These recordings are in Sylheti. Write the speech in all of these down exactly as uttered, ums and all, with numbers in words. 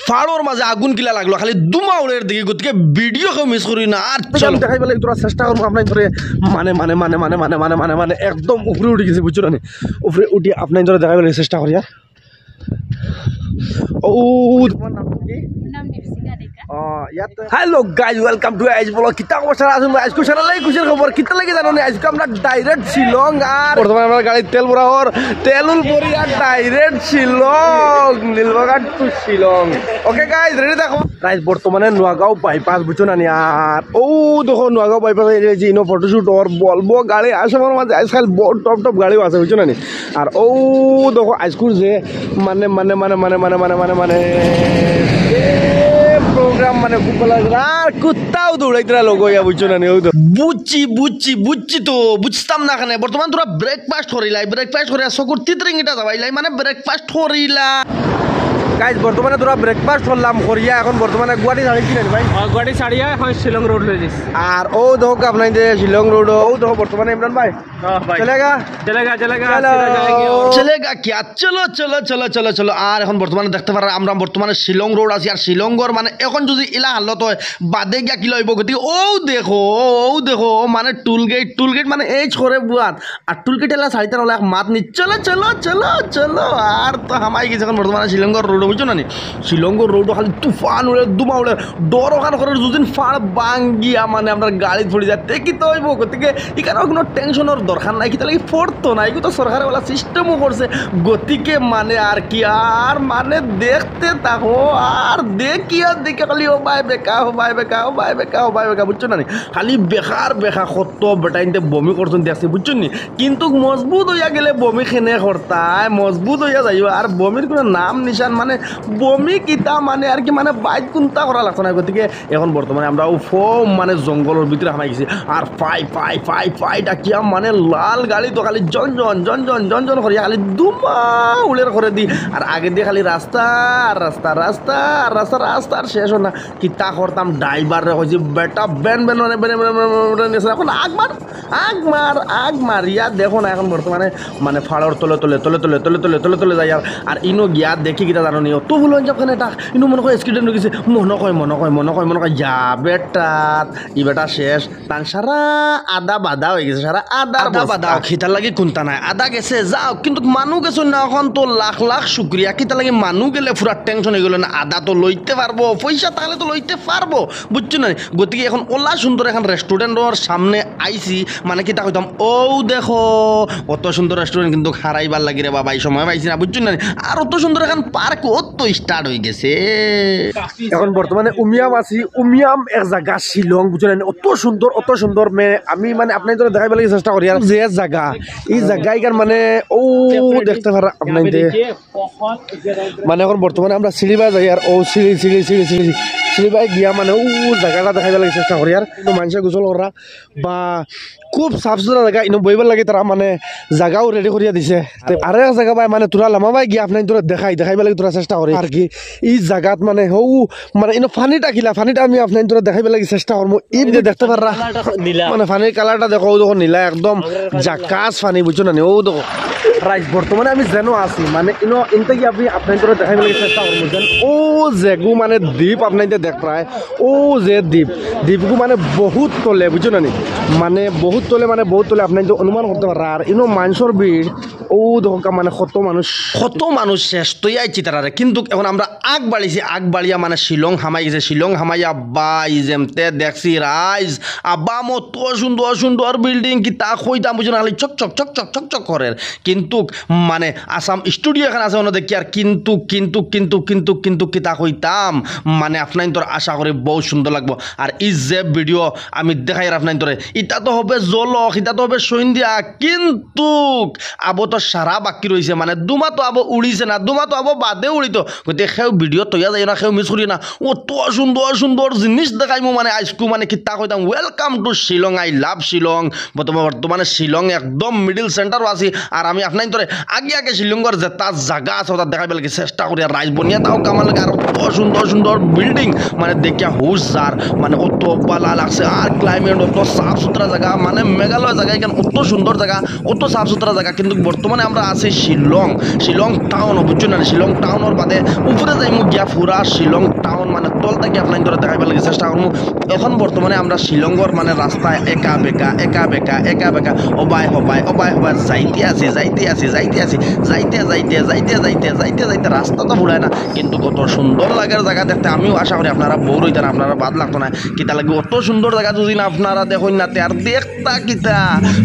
ফাড়র মাঝে আগুন কিলা লাগলো, খালি ধুমা উড়ের দেখি, গতিকে ভিডিও কেউ মিস করি না। আর চলো। আমি দেখাইবার লাগি থুড়া চেষ্টা করমু আপনাইনতরে, মানে মানে মানে মানে মানে মানে মানে মানে একদম উপরে উঠি গেছি, বুঝছো না নি? উপরে উঠি আপনাইনতরে দেখাইবার লাগি চেষ্টা করি। আর ও, তোমার নাম কি? মোর নাম দীপশিখা ডেকা। আহ, ইয়াত Hello guys, welcome to Ace Vlog। কিতা খবর সারা? আছইন আইজকু সারা লাগি খুশির খবর। কিতা লাগি জানো নি? আইজকু আমরা direct শিলং, আর বর্তমানে আমরা গাড়িত তেল ভরা অর, তেল উল ভরি আর direct শিলং, নীলবাগান to শিলং। Okay guys, ready থাকো। Guys, বর্তমানে নোয়াগাঁও বাইপাস, বুঝছো না নি? আর ও দেখো নোয়াগাঁও বাইপাস এই যে ইনো ফটোশুট অর, বলবো গাড়ি আসামর মাঝে আজকাল বড় টপ টপ গাড়িও আছে, বুঝছো না নি? আর ও দেখো আইজকুর যে মানে মানে মানে মানে মানে মানে মানে মানে প্রোগ্রাম মানে খুব ভালা লাগছে। আর কুত্তাও দৌড়াইতরা লগে অইয়া, বুঝছো না নি? ওই তো। বুঝছি বুঝছি বুঝছি তো, বুঝতাম না কেনে। বর্তমান থুড়া ব্রেকফাস্ট করিলাই, ব্রেকফাস্ট করিয়া চকুর তিতরিঙিটা যাবাইলাই, মানে ব্রেকফাস্ট করিলা। গাইস, বর্তমানে থুড়া ব্রেকফাস্ট করলাম করিয়া, এখন বর্তমানে গুয়াহাটি ছাড়ি কিনা ভাই? আহ, গুয়াহাটি ছাড়িয়া এখন শিলং রোড লই যাইছি। আর ও দেখো আপনাইনতে শিলং রোড, ও দেখো বর্তমানে ইমরান ভাই। হ্যাঁ ভাই। চলেগা? চলেগা, চলেগা, চলো। চলেগা যায়েঙ্গে। চলেগা কিয়া? চলো, চলো, চলো, চলো, চলো। আর এখন বর্তমানে দেখতে পাররা আমরা বর্তমানে শিলং রোড আছি। আর শিলংর মানে এখন যদি ইলা হালত অয়, বাদে গিয়া কিলা অইবো? গতিকে ও দেখো, ও দেখো, মানে টোল গেট, টোল গেট মানে এই ছরে বুয়াত। আর টোল গেট এলা ছাড়িতারা অলা এক মাত নি, চলো, চলো, চলো, চলো। আর তো হামাই গেছি এখন বর্তমানে শিলংর রোড, বুঝছো না নি? শিলংর রোড খালি তুফান উড়ে, ধুমা উড়ে, ডর অখান করে দুদিন ফাড় ভাঙ্গিয়া মানে আমরার গাড়িত পড়ি যায়। তে কিতা অইবো? গতিকে ইখানো কুনু টেনশনর দরকার নাই, কিতা লাগি পড়তো না, ইগু তো সরকারে অলা সিস্টেমও করছে। গতিকে মানে আর কি, আর মানে দেখতে থাকো, আর দেখিয়া দেখি খালি ও ভাই বেকা, ও ভাই বেকা, ও ভাই বেকা, ও ভাই বেকা, বুঝছো না নি? খালি বেকার বেকা কত বেটাইন্তে বমি করছইন দেখছি, বুঝছো নি? কিন্তু মজবুত অইয়া গেলে বমি কেনে করতায়, মজবুত অইয়া যাইও। আর বমির কুনু নাম নিশান মানে বমি কিতা মানে আর কি মানে বাইত কুন্তা করা লাগতো না। গতিকে এখন বর্তমানে আমরা ও ফম মানে জঙ্গলর ভিতরে হামাই গেছি। আর ফাই ফাই ফাই ফাই ডাকিয়া মানে লাল গাড়ি তো খালি জন জন জন জন জন জন করিয়া খালি ধুমা উড়ের করে দি। আর আগে দি খালি রাস্তা আর রাস্তা, রাস্তা আর রাস্তা, রাস্তা আর শেষ অয় না। কিতা করতাম, ড্রাইভাররে কইছি, "বেটা, বেন, বেন, মানে, Ben, Ben, Ben, Ben, Ben, Ben, এখন আগ মার, আগ মার, আগ মার।" ইয়া দেখো না, এখন বর্তমানে, মানে, ফাড়র তলে, তলে, তলে, তলে, তলে, তলে, তলে, তলে যাই। আর, আর ইনো গিয়া দেখি কিতা জানো নি? অত ফুল অঞ্জাব কেনে ডাক? ইনো মনো কয় accident অই গেছে। মনো কয়, মনো কয়, মনো কয়, মনো কয়। যা বেটা, ই বেটা শেষ। তান সারা আদা বাদা অই গেছে, সারা আদার আদা বস্তা। বাদা, খিতার লাগি কুন্তা নাই। আদা গেছে, যাও, কিন্তু মানু গেছে না, এখন তো লাখ লাখ শুক্রিয়া। কিতার লাগি মানু গেলে পুরা টেনশন অই গেল না, আদা তো লইতে পারবো, পয়সা তাইলে তো লইতে পারবো, বুঝছো না? গতিকে এখন অলা সুন্দর এখন রেস্টুরেন্টর সামনে আইছি, মানে কিতা কইতাম, ও দেখো, অত সুন্দর রেস্টুরেন্ট কিন্তু হারাইবার লাগি রে বাবা, এই সময় পাইছি না, বুঝছো না? আর অত সুন্দর এখন পার্ক, অত স্টার্ট অই গেছে। এখন বর্তমানে উমিয়াম আছি, উমিয়াম এক জাগা শিলং, বুঝছো না? অত সুন্দর, অত সুন্দর, মে-, আমি মানে আপনাইনতরে দেখাইবার লাগি চেষ্টা করি। আর যে জাগা, ই জাগা ইখান মানে ও দেখতে পাররা আপনাইনতে। মানে এখন বর্তমানে আমরা সিঁড়ি বায় যাই, আর ও সিঁড়ি, সিঁড়ি, সিঁড়ি, সিঁড়ি, সিঁড়ি বায় গিয়া মানে ও জাগাটা দেখাইবার লাগি চেষ্টা করি। আর কিন্তু মানষে গোসল কররা বা খুব সাফ সুতরা জাগা, ইনো বইবার লাগি তারা মানে জাগাও রেডি করিয়া দিছে। তে আরো এক জাগা বায় মানে থুড়া লামা বায় গিয়া আপনাইনতরে দেখাই, দেখাইবার লাগি থুড়া চেষ্টা করি আর কি। ই জাগাত মানে হউ মানে ইনো পানিটা কিলা, পানিটা আমি আপনাইনতরে দেখাইবার লাগি চেষ্টা করমু। ই যে দেখতে পাররা, নীলা। মানে পানির কালারটা দেখো, ও দেখো নীলা, একদম জাকাস পানি, বুঝছো না নি? ও দেখো। রাইট, বর্তমানে আমি যেন আছি, মানে ইনো ইনতে কি আমি আপনাইনতরে দেখাইবার লাগি চেষ্টা করমু যেন ও যেগু মানে দ্বীপ আপনাইনতে দেখরায়, ও যে দ্বীপ, দ্বীপগু মানে বহুত তলে, বুঝছো না নি? মানে বহুত তলে, মানে বহুত তলে, আপনাইনতে অনুমান করতে পাররা। আর ইনো মানষর ভিড়, ও দেখো কা-, মানে কত মানুষ, কত মানুষ শেষ তো আইছি তারারে। কিন্তু এখন আমরা আগ বাড়িছি, আগ বাড়িয়া মানে শিলং হামাই গেছে, শিলং হামাইয়া বাই যেমতে দেখছি রাইজ, আব্বা মত সুন্দর সুন্দর বিল্ডিং, কিতা কইতাম, বুঝছো না, খালি চক চক চক চক চক চক করের। কিন্তু মানে আসাম স্টুডিও এখান আছে অন্য দেখি আর কিন্তু কিন্তু কিন্তু কিন্তু কিন্তু কিতা কইতাম, মানে আপনাইনতর আশা করি বহুত সুন্দর লাগবো। আর ই যে ভিডিও আমি দেখাইয়ার আপনাইনতরে, ইটা তো হবে জলক, ইটা তো হবে সন্ধ্যা, কিন্তু আবো তো সারা বাকি রইছে, মানে দুমা তো আবো উড়িছে না, দুমা তো আবো বাদে উড়িতো। গতিকে কেউ ভিডিও তৈয়া যাইও না, কেউ মিস করিও না। অত সুন্দর সুন্দর জিনিস দেখাইমু, মানে আইজকু মানে কিতা কইতাম, welcome to Shillong, I love Shillong. বর্তমা-, বর্তমানে শিলং একদম মিডল সেন্টারও আছি। আর আমি আপনাইনতরে আগে আগে শিলংর যেতা জাগা আছে, ওটা দেখাইবার লাগি চেষ্টা করি। আর রাইজ বনিয়া তাও কামাল লাগে, আর অত সুন্দর সুন্দর বিল্ডিং, মানে দেখিয়া হুশ যার, মানে অত বালা লাগছে। আর ক্লাইমেট অত সাফ সুতরা জাগা, মানে মেঘালয় জাগা ইখান অত সুন্দর জাগা, অত সাফ সুতরা জাগা। কিন্তু বর্তমানে আমরা আছি শিলং, শিলং টাউন, বুঝছো না? শিলং টাউনর বাদে উপরে যাইমু গিয়া পুরা শিলং টাউন, মানে তল থাকি আপনাইনতরে দেখাইবার লাগি চেষ্টা করমু। এখন বর্তমানে আমরা শিলংর মানে রাস্তায় একা বেকা, একা বেকা, একা বেকা, ও বায় হো বায়, ও বায় হো বায়, যাইতে আছি, যাইতে আছি, যাইতে আছি, যাইতে, যাইতে, যাইতে, যাইতে, যাইতে, যাইতে রাস্তা তো ফুরায় না, কিন্তু কত সুন্দর লাগের জাগা দেখতে। আমিও আশা করি আপনারা বোর অইতা না, আপনারা বাদ লাগতো না। কিতা লাগি অত সুন্দর জাগা যদি না আপনারা দেখইন না, তে আর দেখতা কিতা?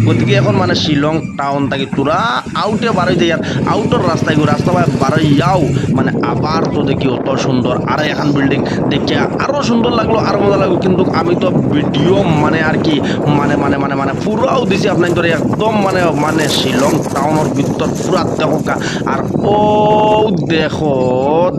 গতিকে এখন মানে শিলং টাউন থাকি থুড়া আউটে বারই যাইয়ার, আউটর রাস্তায় গো, রাস্তা বায় বারইয়াও মানে আবার তো দেখি অত সুন্দর আর এখান বিল্ডিং দেখিয়া আরো সুন্দর লাগলো, আরো মজা লাগলো। কিন্তু আমি তো ভিডিও মানে আর কি মানে মানে মানে মানে পুরাও দিছি আপনাইনতরে একদম মানে মানে শিলং টাউনর ভিতর পুরা দেখউক্কা। আর ও দেখো,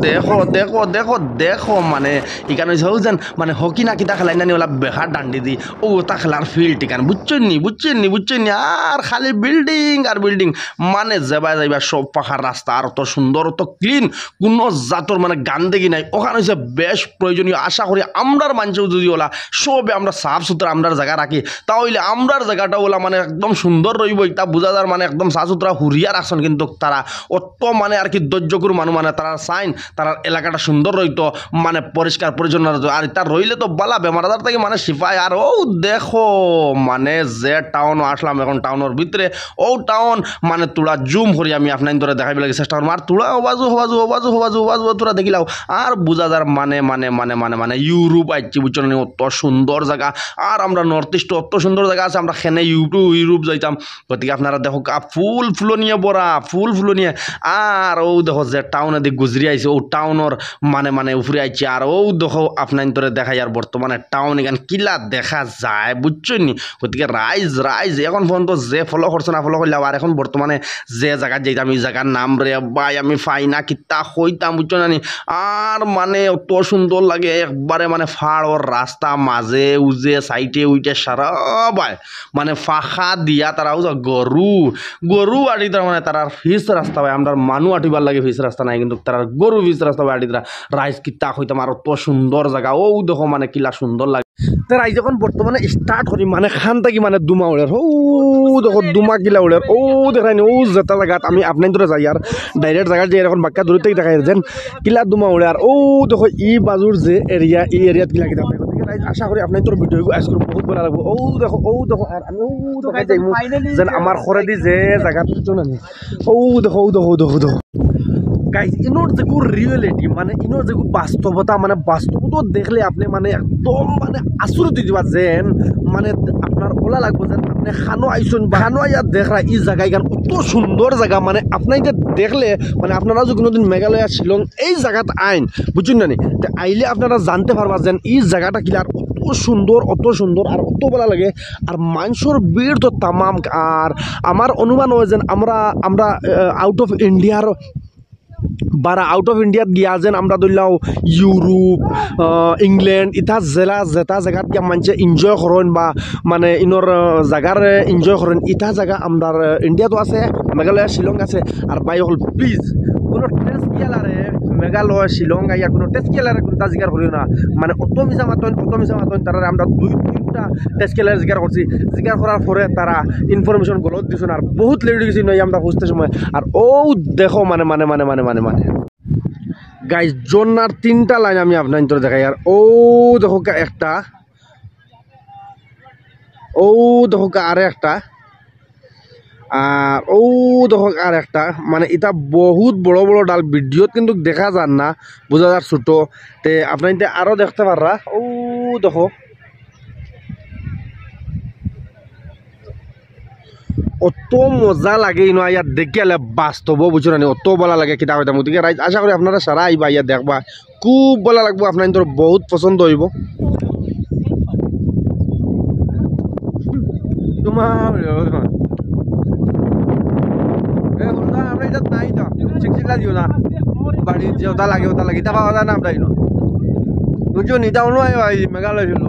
দেখো, দেখো, দেখো, দেখো, মানে ইখান অইছে অউ যেন মানে হকি না কিতা খেলাইন না নি, ওলা বেকার ডান্ডি দি, অউ ওটা খেলার ফিল্ড ইখান, বুঝছইন নি, বুঝছইন নি, বুঝছইন নি? আর খালি বিল্ডিং আর বিল্ডিং, মানে যেবায় যাইবা সব পাকার রাস্তা, আর অত সুন্দর, অত ক্লিন, কুনু জাতর মানে গান্দেগি নাই। ওখান অইছে বেশ প্রয়োজনীয়। আশা করি আমরার মানষেও যদি ওলা সবে আমরা সাফ সুতরা আমরার জাগা রাখি, তা অইলে আমরার জাগাটা ওলা মানে একদম সুন্দর রইবো। ইটা বুঝা যার মানে একদম সাফ সুতরা হুরিয়া রাখছইন, কিন্তু তারা অত মানে আর কি ধৈর্যকুর মানুষ, মানে তারা চাইন তারার এলাকাটা সুন্দর রইতো, মানে পরিষ্কার পরিচ্ছন্ন রইতো। আর ইতা রইলে তো বালা বেমার আজার থাকি মানে শিফায়। আর অউ দেখো মানে যে টাউন আসলাম এখন টাউনর ভিতরে, অউ টাউন মানে থুড়া জুম করি আমি আপনাইনতরে দেখাইবার লাগি চেষ্টা করমু। আর থুড়া ওবাজু, ওবাজু, ওবাজু, ওবাজু, ওবাজু, থুড়া দেখিলাও। আর বুঝা যার মানে, মানে, মানে, মানে, মানে, ইউরোপ আইছি, বুঝছো নি? অত সুন্দর জাগা। আর আমরা নর্থ ইস্ট অত সুন্দর জাগা আছে, আমরা কেনে ইউরোপ, ইউরোপ যাইতাম। গতিকে আপনারা দেখউক্কা ফুল ফুলনিয়ে ভরা, ফুল ফুলনিয়ে। আর অউ দেখো যে টাউনেদি গুজরি আইছি, অউ টাউনর মানে, মানে উপরে আইছি। আর অউ দেখো আপনাইনতরে দেখাইয়ার বর্তমানে টাউন ইখান কিলা দেখা যায়, বুঝছইন নি? গতিকে রাইজ, রাইজ এখন পর্যন্ত যে ফলো করছো না ফলো করলাও, আর এখন বর্তমানে যে জাগাত যাইতাম, ই জাগার নাম রে ভাই আমি পাই না, কিতা কইতাম, বুঝছো না নি? আর মানে অত সুন্দর লাগে একবারে, মানে পাহাড়র রাস্তা, মাঝে উজে সাইডে উইটে সারা ভাই, মানে ফাঁকা দিয়া তারা অউ যে গরু, গরু আটিতরা, মানে তারার পিচ রাস্তা ভাই, আমরার মানু আটিবার লাগি পিচ রাস্তা নাই, কিন্তু তারার গরু পিচ রাস্তা ভাই আটিতরা। রাইজ কিতা কইতাম, আর অত সুন্দর জাগা, অউ দেখো মানে কিলা সুন্দর লাগে। তে রাইজ এখন বর্তমানে স্টার্ট করি, মানে খান থাকি মানে ধুমা উড়ের, অউ দেখো ধুমা কিলা উড়ের, অউ দেখরায়নি, অউ যেটা জাগাত আমি আপনাইনতরে যাইয়ার, ডাইরেক্ট জাগাত যাইয়ার, এখন বাক্কা দূর থাকি দেখাইয়ার যেন কিলা ধুমা উড়ে। আর অউ দেখো ই বাজুর যে এরিয়া, ই এরিয়াত কিলা কিতা অয়। গতিকে রাইজ আশা করি আপনাইনতর ভিডিও আইজ করি বহুত বালা লাগবো। অউ দেখো, অউ দেখো, আর আমি অউ দেখাত যাইমু যেন আমার খরেদি যে জাগাত, বুঝছো না নি? অউ দেখো, অউ দেখো, অউ দেখো, অউ দেখো। গাইস, ইনোর যেগু রিয়েলিটি, মানে ইনোর যেগু বাস্তবতা, মানে বাস্তবতা দেখলে আপনে মানে একদম মানে আচরিত অই যিবা যেন, মানে আপনার ওলা লাগবো যেন আপনে খানো আইছইন বা খানো আইয়া দেখরা ই জাগা ইখান অত সুন্দর জাগা, মানে আপনাইনতে দেখলে মানে আপনারা যদি কুনুদিন মেঘালয়া শিলং এই জাগাত আইন, বুঝছইন না নি? তে আইলে আপনারা জানতে পারবা যেন ই জাগাটা কিলা আর অত সুন্দর, অত সুন্দর আর অত বালা লাগে। আর মানষর ভিড় তো তামাম। আর আমার অনুমান অয় যেন আমরা, আমরা, আহ, আউট অফ ইন্ডিয়ার বারা আউট অফ ইন্ডিয়াত গিয়া যেন আমরা ধরলাও ইউরোপ, আহ, ইংল্যান্ড, ইতা জেলা যেতা জাগাত গিয়া মানষে এনজয় করইন বা মানে ইনোর, আহ, জাগারে এনজয় করইন, ইতা জাগা আমরার, আহ, ইন্ডিয়াত আছে, মেঘালয়া শিলং আছে। আর ভাই অকল প্লিজ কুনু টেক্সিআলারে মেঘালয়া শিলং আইয়া কুনু টেক্সিআলারে কুনতা জিকার করিও না, মানে অত মিছা মাতইন, অত মিছা মাতইন, তারারে আমরা দুই তিনটা টেক্সিআলারে জিকার করছি, জিকার করার পরে তারা ইনফরমেশন গলত দিছইন, আর বহুত লেট অই গেছে ইনো আমরা পৌঁছতে সময়। আর অউ দেখো মানে, মানে, মানে, মানে, মানে, মানে। গাইস, ঝর্ণার তিনটা লাইন আমি আপনাইনতরে দেখাই। আর অউ দেখউক্কা একটা, অউ দেখউক্কা আরেকটা, আর অউ দেখউক্কা আরেকটা। মানে ইতা বহুত বড় বড় ডাল, ভিডিওত কিন্তু দেখা যার না, বুঝা যার ছোট। তে আপনাইনতে আরো দেখতে পাররা, অউ দেখো। অত মজা লাগে ইনো আইয়া দেখিয়ালে বাস্তব, বুঝছো না নি? অত বালা লাগে, কিতা কইতাম। গতিকে রাইজ আশা করি আপনারা সারা আইবা, আইয়া দেখবা, খুব বালা লাগবো, আপনাইনতর বহুত পছন্দ অইবো। তোমার এ, বন্ধু, আমরা ইটা নাই তো, ঠিক ঠিক লাগিও না। বাড়ি যে ওটা লাগে, ওটা লাগে, ইটা পাওয়া যায় না আমরা ইনো। বুঝছো নি? ইটা অন্য আইবা, এই মেঘালয় ছিল।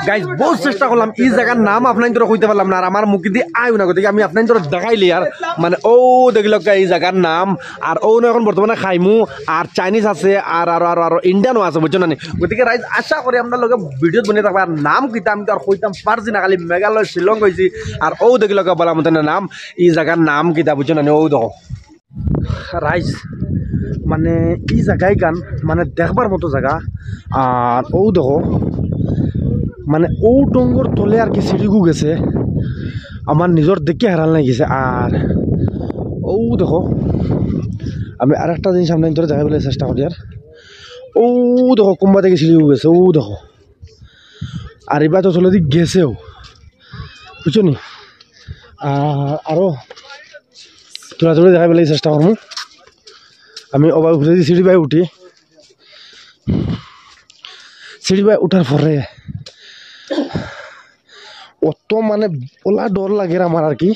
গাইস, বহুত চেষ্টা করলাম, ই জাগার নাম আপনাইনতরে কইতে পারলাম না, আর আমার মুখেদি আইও না, গতিকে আমি আপনাইনতরে দেখাইলি আর মানে, ও দেখিলাউক্কা ই জাগার নাম, আর অউ অখন বর্তমানে খাইমু, আর চাইনিজ আছে, আর আর আর আর ইন্ডিয়ানও আছে, বুঝছো না নি? গতিকে রাইজ, আশা করি আপনার লগে ভিডিওত বনি থাকবা। আর নাম কিতা আমি তো আর কইতাম পারছি না, খালি মেঘালয় শিলং কইছি। আর ও দেখিলাউক্কা বালা মতন নাম, ই জাগার নাম কিতা, বুঝছো না নি? ও দেখো রাইজ, মানে ই জাগাখান মানে দেখবার মতো জাগা। আর ও দেখো, মানে ও ডঙ্গর তলে আর কি সিঁড়িগু গেছে, আমার নিজর দেখি হেরান লাগি গেছে। আর ও দেখো, আমি আর একটা জিনিস আপনাইনতরে দেখাইবার চেষ্টা করি। আর ও দেখো, কুম্বা থাকি সিঁড়িগু গেছে, ও দেখো। আর ইবা তো তলেদি গেছেও, বুঝছো নি? আর আরো তুলা তুলি দেখাইবার চেষ্টা করমু। আমি ওবা উপরেদি সিঁড়ি বায় উঠি, সিঁড়ি বায় উঠার পরে অত মানে ওলা ডর লাগের আমার আর কি,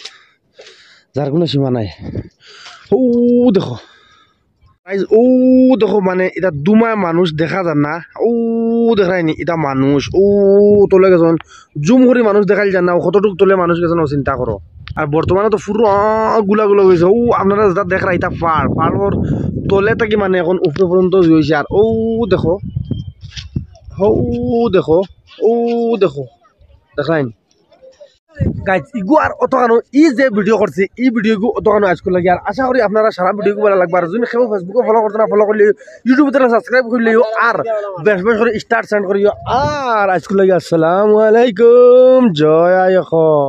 যার কোনো সীমা নাই। ও দেখো, গাইস, ও দেখো, মানে ইটা দুমায় মানুষ দেখা যার না। ও দেখরায়নি, ইটা মানুষ। ও তলে গেছইন, জুম করি মানুষ দেখাইল যার না। ও কতটুক তলে মানুষ গেছইন, ও চিন্তা করো। আর বর্তমানে তো পুরো গুলা গুলা অইছে। ও আপনারা যেটা দেখরা, ইটা পাড়, পাড়র তলে থাকি মানে অখন উপরে পর্যন্ত অইছে। আর ও দেখো, ও দেখো, ও দেখো, দেখরায়নি। গাইস, ইগু আর অতখানো, ই যে ভিডিও করছি, ই ভিডিওগু অতখানো আইজকুর লাগি। আর আশা করি আপনারা সারা ভিডিওগু বালা লাগবো। আর যদি কেউ Facebook-ও ফলো করতা না, ফলো করিলিও, YouTube-ও সাবস্ক্রাইব করিলিও, আর বেশ বেশ করি স্টার সেন্ড করিও। আর আইজকুর লাগি আসসালামু আলাইকুম, জয় আই অসম।